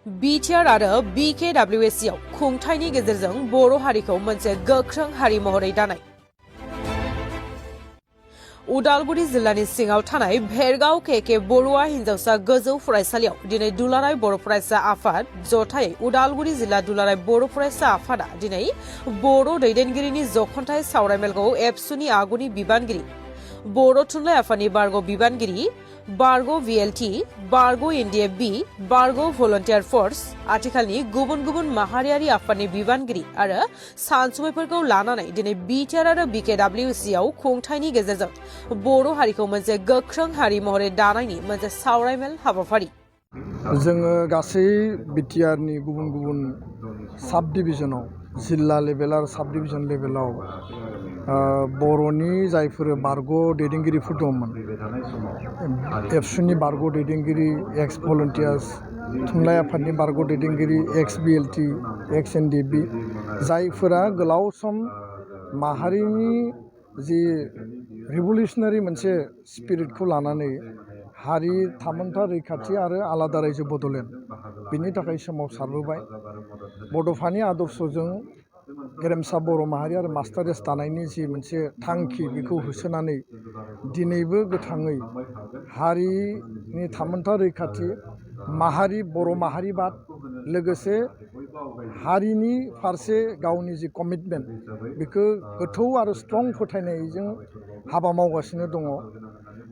BTR आरो BKWC आव खुंथायनि गेजेरजों बर' हारिखौ मोनसे गोख्रों हारि महरै दानाय। उदालगुरि जिल्लानि सिङाव थानाय भेरगाव केके बरुवा हिनजावसा गोजौ फरायसालियाव दिनै दुलाराय बर' फरायसा आफाद जथायै उदालगुरि जिल्ला दुलाराय बर' फरायसा आफादा दिनै बर' दैदेनगिरिनि जखनथाय सावरायमेलखौ एबसुनि आगुनि बिबानगिरि बर' थुनलाइ आफादनि बारग' बिबानगिरि बारग' VLT बारग' NDFB बारग' भलन्टियार फर्स आथिखालनि गुबुन गुबुन माहारियारि आफादनि बिबानगिरि आरो सानसुमैफोरखौ लानानै दिनै बिटिआर आरो BKWC आव खुंथायनि गेजेरजों बर' हारिखौ मोनसे गोख्रों हारि महरै दानायनि मोनसे सावरायमेल हाबाफारि। जोङो गासै बिटिआरनि गुबुन गुबुन साब डिभिजनाव जिल्ला लेभेल आरो साब डिभिजन लेभेलाव बर'नि जायफोर बारग' दैदेनगिरिफोर दंमोन, एबसुनि बारग' दैदेनगिरि, एक्स भलन्टियार्स, थुनलाइ आफादनि बारग' दैदेनगिरि, एक्स BLT, एक्स NDFB, जायफोरा गोलाव सम माहारिनि जि रिभलिउसनारि मोनसे स्पिरिटखौ लानानै हारि थामोनथा रैखाथि आरो आलादा रायजो बड'लेण्ड बिनि थाखाय सोमावसारबोबाय। बड'फानि आदर्शजों गेरेमसा बर' माहारि आरो मास्टारेस दानायनि जि मोनसे थांखि बेखौ होसोनानै दिनैबो गोथाङै हारिनि थामोनथा रैखाथि, माहारि बर' माहारिबाद, लोगोसे हारिनि फारसे गावनि जि कमिटमेन्ट बेखौ गोथौ आरो स्ट्रं फोथायनायजों हाबा मावगासिनो दङ।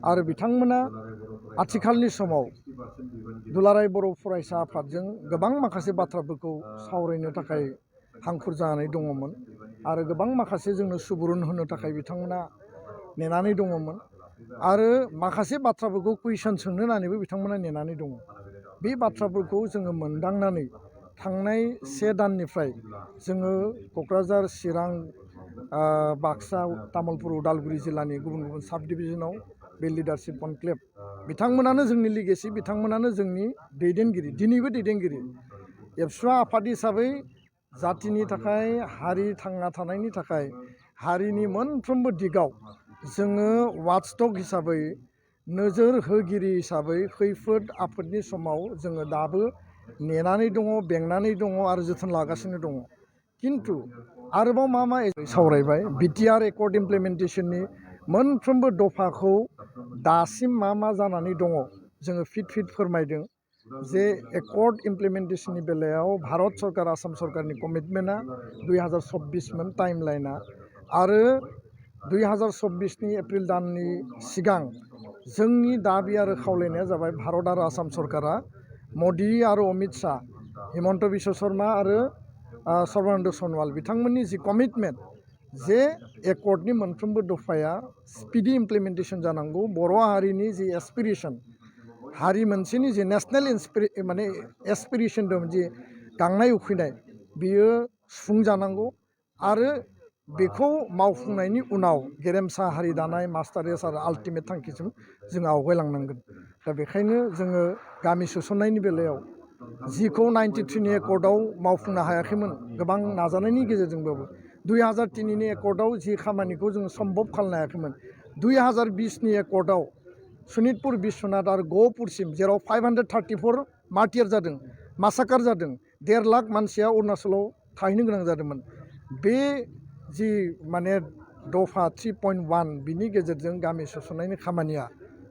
आरो बिथांमोना आथिखालनि समाव दुलाराय बर' फरायसा आफादजों गोबां माखासे बाथ्राफोरखौ सावरायनो थाखाय हांखुर जानानै दङमोन आरो गोबां माखासे जोंनो सुबुरुन होनो थाखाय बिथांमोना नेनानै दङमोन आरो माखासे बाथ्राफोरखौ कुइसन सोंनो होननानैबो बिथांमोना नेनानै दङ। बे बाथ्राफोरखौ जोङो मोनदांनानै थांनाय 1 दाननिफ्राय जोङो क'क्राझार, चिरां, बाक्सा, तामुलपुर, उदालगुरि जिल्लानि गुबुन गुबुन साब डिभिजनाव बे लिडारशिप कनक्लेभ, बिथांमोनानो जोंनि लिगेसि, बिथांमोनानो जोंनि दैदेनगिरि, दिनैबो दैदेनगिरि। एबसुआ आफाद हिसाबै जातिनि थाखाय, हारि थांना थानायनि थाखाय, हारिनि मोनफ्रोमबो दिगाव जोङो वाचडग हिसाबै, नोजोर होगिरि हिसाबै खैफोद आफोदनि समाव जोङो दाबो नेनानै दङ, बेंनानै दङ आरो जोथोन लागासिनो दङ। किन्तु आरोबाव मा सावरायबाय, बिटिआर एकर्ड इमप्लिमेन्टेसननि मोनफ्रोमबो दफाखौ दासिम मा जानानै दङ जोङो फिट फोरमायदों जे एकर्ड इमप्लिमेन्टेसननि बेलायाव भारत सरकार, आसाम सरकारनि कमिटमेन्टआ 2024मोन टाइम लाइना, आरो 2024नि एप्रिल दाननि सिगां जोंनि दाबि आरो खावलायनाया जाबाय भारत आरो आसाम सरकारा मदि आरो अमित शाह, हिमन्त बिश्व शर्मा आरो सर्बानन्द सनवाल बिथांमोननि जि कमिटमेन्ट जे एकर्डनि मोनफ्रोमबो दफाया स्पिडि इमप्लिमेन्टेसन जानांगौ। बर' हारिनि जि एसपिरेसन, हारि मोनसेनि जि नेसनेल एसपिरेसन दं, जि गांनाय उखैनाय, बियो सुफुंजानांगौ आरो बेखौ मावफुंनायनि उनाव गेरेमसा हारि दानाय, मास्टारेस आरो आल्टिमेट थांखिसिम जों आवगायलांनांगोन। दा बेखायनो जोङो गामि सोसननायनि बेलायाव जिखौ 93नि एकर्डआव मावफुंनो हायाखैमोन गोबां नाजानायनि गेजेरजोंबाबो, 2003नि एकर्डआव जि खामानिखौ जों सम्भब खालामनो हायाखैमोन, 2020नि एकर्डआव सनितपुर, बिश्वनाथ आरो गहपुरसिम जेराव 534 मार्टियार जादों, मासाकार जादों, 1.5 लाख मानसिया अरुणाचलाव थाहैनो गोनां जादोंमोन। बे जि दफा 3.1 बिनि गेजेरजों गामि सोसननायनि खामानिया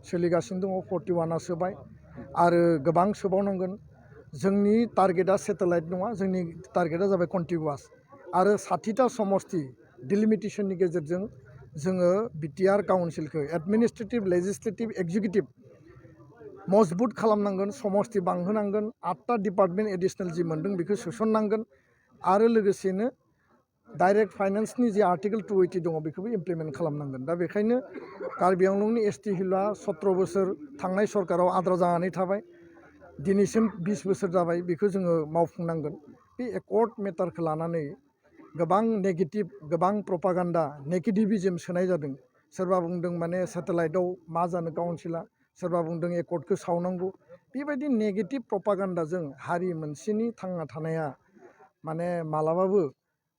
सोलिगासिनो दङ। 41आ सोबाय आरो गोबां सोबावनांगोन। जोंनि टारगेटआ सेटेलाइट नङा, जोंनि टारगेटआ जाबाय कन्टिगुवास आरो 60टा समस्ति डिलिमिटेसननि गेजेरजों जोङो बिटिआर काउन्सिलखौ एडमिनिस्ट्रेटिभ, लेजिस्लेटिभ, एक्जिकिउटिभ मजबुत खालामनांगोन, समस्ति बांहोनांगोन, 8टा डिपार्टमेन्ट एडिसनेल जि मोनदों बेखौ सोसननांगोन आरो लोगोसेनो डाइरेक्ट फाइनान्सनि जि आर्टिकेल 280 दङ बेखौबो इमप्लिमेन्ट खालामनांगोन। दा बेखायनो कार्बि आंलंनि एसटि हिलआ 17 बोसोर थांनाय सरकाराव आद्रा जानानै थाबाय, दिनैसिम 20 बोसोर जाबाय, बेखौ जोङो मावफुंनांगोन। बे एकर्ड मेटारखौ लानानै गोबां नेगेटिभ, गोबां प्रपागान्डा, नेगेटिभिजम सोनाय जादों। सोरबा बुंदों सेटेलाइटआव मा जानो काउन्सिला, सोरबा बुंदों एकर्डखौ सावनांगौ। बेबायदि नेगेटिभ प्रपागान्डाजों हारि मोनसेनि थांना थानाया मालाबाबो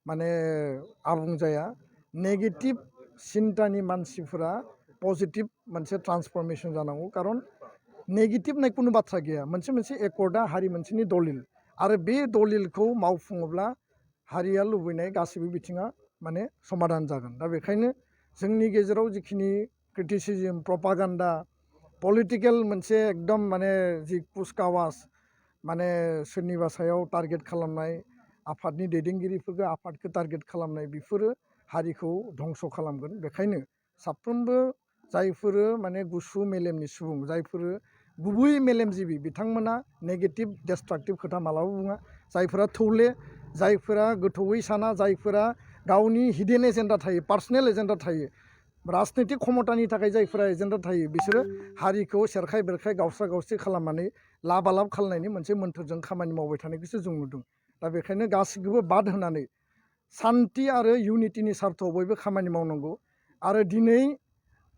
आबुं जाया। नेगेटिभ सिन्तानि मानसिफोरा पजिटिभ मोनसे ट्रान्सफर्मेसन जानांगौ, खारन नेगेटिभ होननाय कुनु बाथ्रा गैया। मोनसे एकर्डआ हारि मोनसेनि दलिल, आरो बे दलिलखौ मावफुङोब्ला हारिया लुबैनाय गासैबो बिथिङा माने समाधान जागोन। दा बेखायनो जोंनि गेजेराव जिखिनि क्रिटिसिजम प्रपागान्डा पलिटिकेल मोनसे एकदम माने जि कुचकावाज माने सोरनिबा सायाव टारगेट खालामनाय आफादनि दैदेनगिरिफोरखौ आफादखौ टारगेट खालामनाय बेफोरो हारिखौ धंस' खालामगोन। बेखायनो साफ्रोमबो जायफोरो माने गुसु मेलेमनि सुबुं जायफोरो गुबै मेलेमजिबि बिथांमोना नेगेटिभ डेस्ट्राक्टिभ खोथा मालाबा बुङा। जायफोरा थौले जायफोरा गोथौयै साना जायफोरा गावनि हिडेन एजेन्डा थायो पार्सनेल एजेन्डा थायो राजनितिक क्षमतानि थाखाय जायफोरा एजेन्डा थायो बिसोरो हारिखौ सेरखाय बेरखाय गावस्रा गावस्रि खालामनानै लाबालाब खालामनायनि मोनसे मोन्थोरजों खामानि मावबाय थानायखौसो जों नुदों। दा बेखायनो गासैखौबो बाद होनानै सान्थि आरो इउनिटिनि सार्थआव बयबो खामानि मावनांगौ। आरो दिनै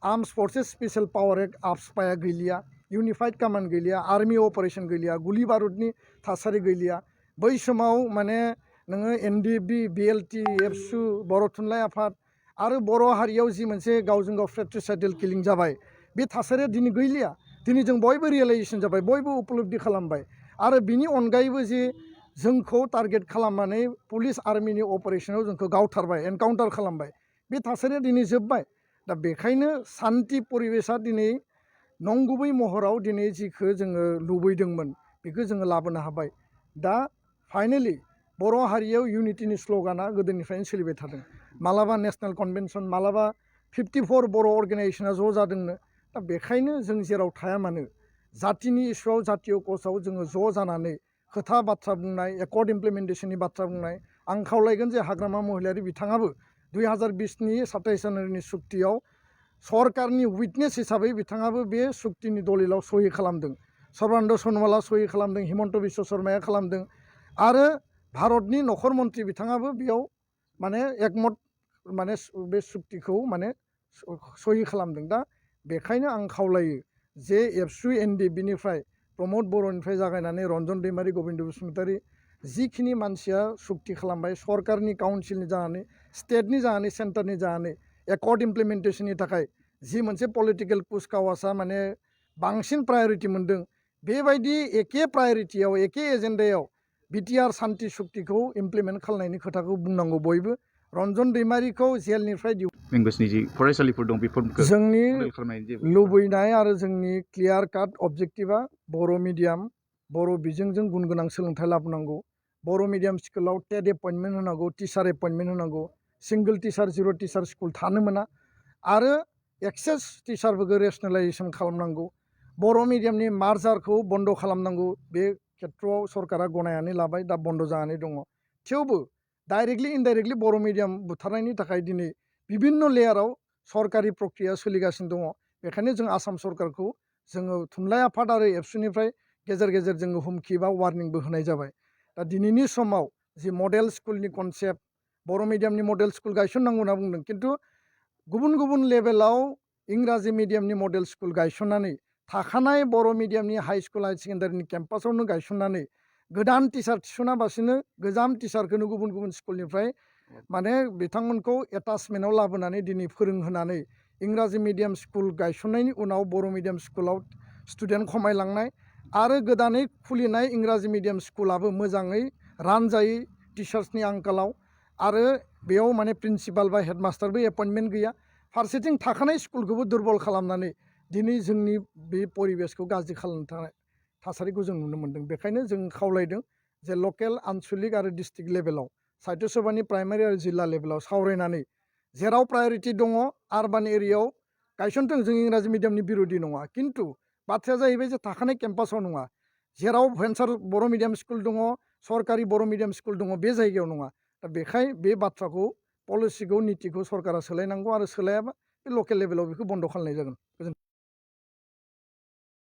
आर्मस फर्सेस स्पेशल पावार एक्ट आफस्पाया गैलिया, इउनिफाइड कमान्ड गैलिया, आर्मि अपारेशन गैलिया, गुलि बारुदनि थासारि गैलिया। बै समाव माने नोङो एनडिएफबि, बिएलटि, एबसु, बर' थुनलाइ आफाद आरो बर' हारियाव जि मोनसे गावजों गाव फ्रेट्रिसाइडेल किलिं जाबाय बे थासारिया दिनै गैलिया। दिनै जों बयबो रियेलाइजेसन जाबाय, बयबो उपलब्धि खालामबाय। आरो बिनि अनगायैबो जे जोंखौ टारगेट खालामनानै पुलिस आर्मिनि अपारेशनाव जोंखौ गावथारबाय, एनकाउन्टार खालामबाय, बे थासारिया दिनै जोब्बाय। दा बेखायनो सान्थि परिबेसा दिनै नंगुबै महराव दिनै जिखौ जोङो लुबैदोंमोन बेखौ जोङो लाबोनो हाबाय। दा फाइनेलि बर' हारियाव इउनिटिनि स्ल'गाना गोदोनिफ्रायनो सोलिबाय थादों। मालाबा नेसनेल कनभेनसन, मालाबा 54 बर' अर्गेनाइजेसना ज' जादोंनो। दा बेखायनो जों जेराव थाया मानो जातिनि इस्युआव जातीय कजआव जोङो ज' जानानै खोथा बाथ्रा बुंनाय, एकर्ड इमप्लिमेन्टेसननि बाथ्रा बुंनाय। आं खावलायगोन जे हाग्रामा महिलारि बिथाङाबो 2020नि 27 जानुवारिनि सुक्तियाव सरकारनि उइटनेस हिसाबै बिथाङाबो बे सुक्तिनि दलिलाव सहि खालामदों। सर्बानन्द सन'वाला सहि खालामदों, हिमन्त बिश्व शर्माया खालामदों आरो भारतनि नखर मन्त्रि बिथाङाबो बेयाव माने एकमत माने बे सुक्तिखौ माने सहि खालामदों। दा बेखायनो आं खावलायो जे एबसु एनडिएफबिनिफ्राय प्रमद बर'निफ्राय जागायनानै रन्जन दैमारि, गबिन्द बसुमतारी जिखिनि मानसिया सुक्ति खालामबाय सरकारनि काउन्सिलनि जानानै, स्टेटनि जानानै, सेन्टारनि जानानै एकर्ड इमप्लिमेन्टेसननि थाखाय जि मोनसे पलिटिकेल कुचकावाजआ माने बांसिन प्रायरिटि मोन्दों, बेबायदि एखे प्रायरिटियाव एखे एजेन्डायाव बिटिआर सान्थि सुक्तिखौ इमप्लिमेन्ट खालामनायनि खोथाखौ बुंनांगौ बयबो। रन्जन दैमारिखौ जेलनिफ्राय लेंगुवेजनि जि फरायसालिफोर दं बेफोरखौ जोंनि लुबैनाय आरो जोंनि क्लियार काट अबजेक्टिभा बर' मिडियाम, बर' बिजोंजों गुन गोनां सोलोंथाइ लाबोनांगौ। बर' मिडियाम स्कुलाव टेट एपइन्टमेन्ट होनांगौ, टिचार एपइन्टमेन्ट होनांगौ, सिंगल टिचार, जिर' टिचार स्कुल थानो मोना आरो एक्सेस टिचारफोरखौ रेसनेलाइजेसन खालामनांगौ। बर' मिडियामनि मार्जारखौ बन्द खालामनांगौ। बे खेथ्रआव सरकारा गनायनानै लाबाय, दा बन्द जानानै दङ। थेवबो डाइरेक्टलि इनडाइरेक्टलि बर' मिडियाम बुथारनायनि थाखाय दिनै बिभिन्न लेयाराव सरकारि प्रक्रिया सोलिगासिनो दङ। बेखायनो जों आसाम सरकारखौ जोङो थुनलाइ आफाद आरो एबसुनिफ्राय गेजेर गेजेर जोङो हुमखि बा वार्निंबो होनाय जाबाय। दा दिनैनि समाव जि मडेल स्कुलनि कनसेप्ट, बर' मिडियामनि मडेल स्कुल गायसननांगौ होनना बुंदों, खिन्थु गुबुन गुबुन लेभेलाव इंराजि मिडियामनि मडेल स्कुल गायसननानै थाखानाय बर' मिडियामनि हाइ स्कुल हायार सेकेन्डारिनि केम्पासावनो गायसननानै गोदान टिचार थिसनाबासिनो गोजाम टिचारखौनो गुबुन गुबुन स्कुलनिफ्राय माने बिथांमोनखौ एटाचमेन्टआव लाबोनानै दिनै फोरोंहोनानै इंराजि मिडियाम स्कुल गायसननायनि उनाव बर' मिडियाम स्कुलाव स्टुडेन्ट खमायलांनाय आरो गोदानै खुलिनाय इंराजि मिडियाम स्कुलाबो मोजाङै रानजायै टिचार्सनि आंखालाव आरो बेयाव माने प्रिन्सिपाल बा हेडमास्टारबो एपइन्टमेन्ट गैया। फारसेथिं थाखानाय स्कुलखौबो दुरबल खालामनानै दिनै जोंनि बे परिबेसखौ गाज्रि खालामनो थाखाय थासारिखौ जों नुनो मोन्दों। बेखायनो जों खावलायदों जे लकेल, आनसलिक आरो डिस्ट्रिक्ट लेभेलाव साहित्य सभानि प्राइमारि आरो जिल्ला लेभेलाव सावरायनानै जेराव प्रायरिटि दङ आरबान एरियायाव गायसनथों। जों इंराजि मिडियामनि बिर'धि नङा, खिन्थु बाथ्राया जाहैबाय जे थाखानाय केम्पासाव नङा, जेराव भेन्सार बर' मिडियाम स्कुल दङ, सरकारि बर' मिडियाम स्कुल दङ, बे जायगायाव नङा। दा बेखाय बे बाथ्राखौ पलिसिखौ, नितिखौ सरकारा सोलायनांगौ आरो सोलायाबा बे लकेल लेभेलाव बेखौ बन्द खालामनाय जागोन।